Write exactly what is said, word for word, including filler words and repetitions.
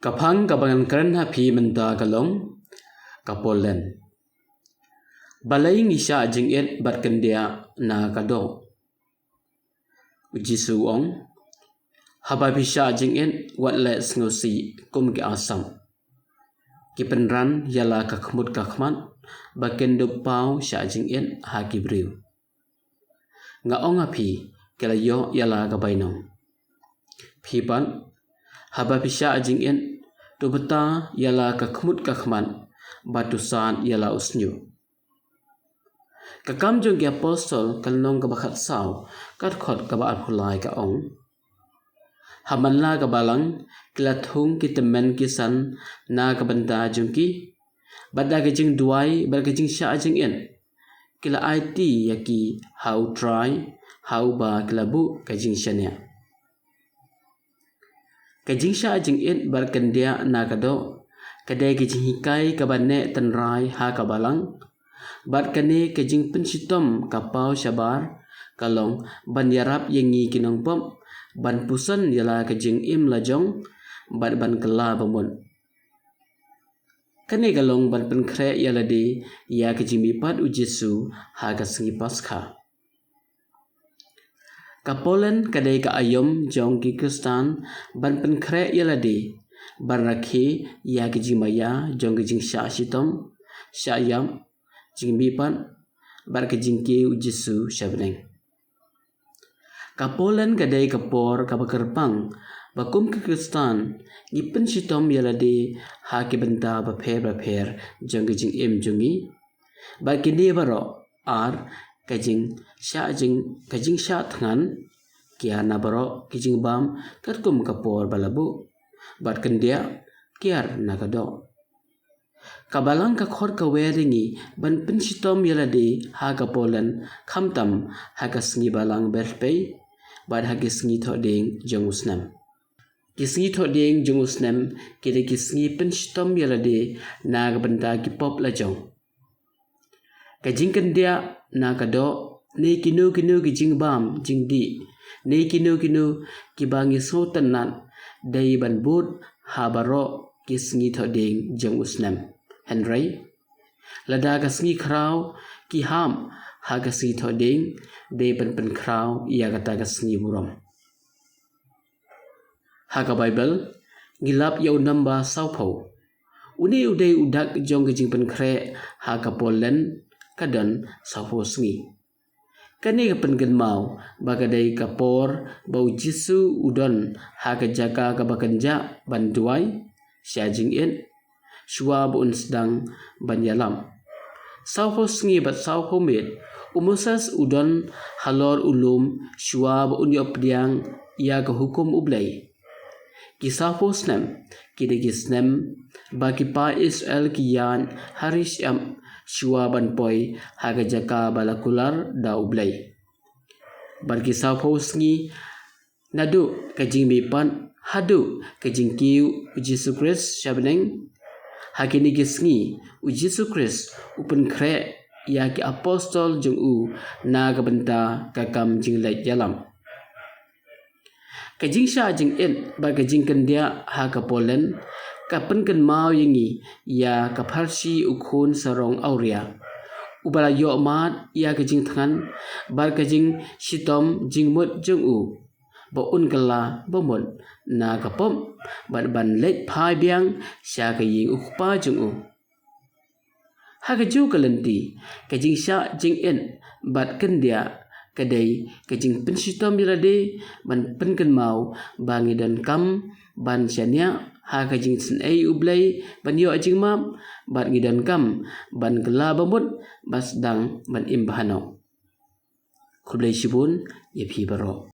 Ka phang kaba ngan kren ha phi mynta ka long ka Poland. Balei ngi shah jingit bad kyndiah na ka doh? U Jisu u ong, haba phi shah jingit, wat leh sngewsih kum ki asam. Ki pynran ïa la ka khmut ka khmat ba kin dup paw shah jingit ha ki briew. Nga ong ha phi, ki la ïoh ïa la ka bainong. Phi pat, haba phi shah jingit, to bta ïa la ka khmut ka khmat, ba to sat ïa la u shñiuh. Ka Kam jong ki Apostol, ka lynnong kaba khatsaw, ka dkhot kaba arphew lai ka ong, ha man la ka balang ki la thung ki tymmen ki san na ka bynta jong ki, bad da ka jingduwai bad ka jingshah jingit ki la aiti ïa ki ha U Trai, ha uba ki la buh ka jingshaniah. Ka jingshah jingit bad kyndiah na ka doh ka dei ka jinghikai kaba neh tynrai ha ka balang. Bad kane ka jingpynshitom ka paw shabar ka long ban ïarap ïa ngi ki nongpop ban puson ïa la ka jingim la jong bad ban kylla ba mut. Kane ka long ban pynkhreh ïa lade ïa ka jingmihpat U Jisu ha ka sngi Paskha. Ka Poland ka dei ka aïom jong ki Khristan ban pynkhreh ïa lade, ban rakhe ïa ka jingmaïa jong ka jingshah shitom, shah ïap, jingmihpat bad ka jingkiew U Jisu sha bneng. Ka Poland ka dei ka por kaba kyrpang ba kum ki Khristan ngi pynshitom ïa lade ha ki bynta bapher bapher jong ka jingim jong ngi. Bad kine baroh ar, ka jingshah jing, ka jingshah thngan, kiar na baroh ki jingbam katkum ka por ba la buh, bad kyndiah kiar na ka doh. Ka balang ka khot ka wer ïa ngi ban pynshitom ïa lade ha ka Poland, khamtam ha ka sngi balang Berpei bad ha ki sngi thohdieng jong u snem. Ki sngi thohdieng jong u snem ki dei ki sngi pynshitom ïa lade na ka bynta ki pop la jong. Ka jingkyndiah na ka doh ne kino kino ki jingbam jingdih ne kino kino kiba ngi sngewtynnat dei ban bud ha baroh ki sngi thohdieng jong u snem. Hynrei lada ka sngi khraw ki hap ha ka sngi thohdieng, dei ban pynkhraw ïa kata ka sngi burom. Ha ka Baibl ngi lap ïa u namba sawphew. Une u dei u dak jong ka jingpynkhreh ha ka Poland, ka don sawphew sngi. Kane ka pynkynmaw ba ka dei ka por ba U Jisu u don ha ka jaka kaba kynjah ban duwai, shah jingit, shuwa ba un sdang ban ïalam. Sawphew sngi bad sawphew miet u Moses u don halor u lum shuwa ba un ïoh pdiang ïa ka hukum U Blei. Ki sawphew snem ki dei ki snem ba ki paid Israel ki ïaid ha ri shyiap shuwa ban poi ha ka jaka ba la kular da U Blei. Bad ki sawphew sngi naduh ka jingmihpat haduh ka jingkiew U Jisu Khrist sha bneng. Ha kine ki sngi U Jisu Khrist u pynkhreh ïa ki apostol jong u na ka bynta ka kam jingleit ïalam. Ka jingshah jingit bad ka jingkyndiah ha ka Poland ka pynkynmaw ïa ngi ïa ka pharshi u khun sarong awria uba la ïoh mad ïa ka jingthngan bad ka jingshitom jingmut jong u, ba un kylla ba mut na ka pop bad ban leit phai biang sha ka ïing U Kpa jong u. Ha kajuh ka lynti, ka jingshah jingit bad kyndiah ka dei ka jingpynshitom ïa lade ban pynkynmaw ba ngi donkam ban shaniah ha ka jingsngewsih U Blei ban ïoh jingmap, bad ngi donkam ban kylla ba mut ba sdang ban im bha noh. Khublei shibun ïa phi baroh.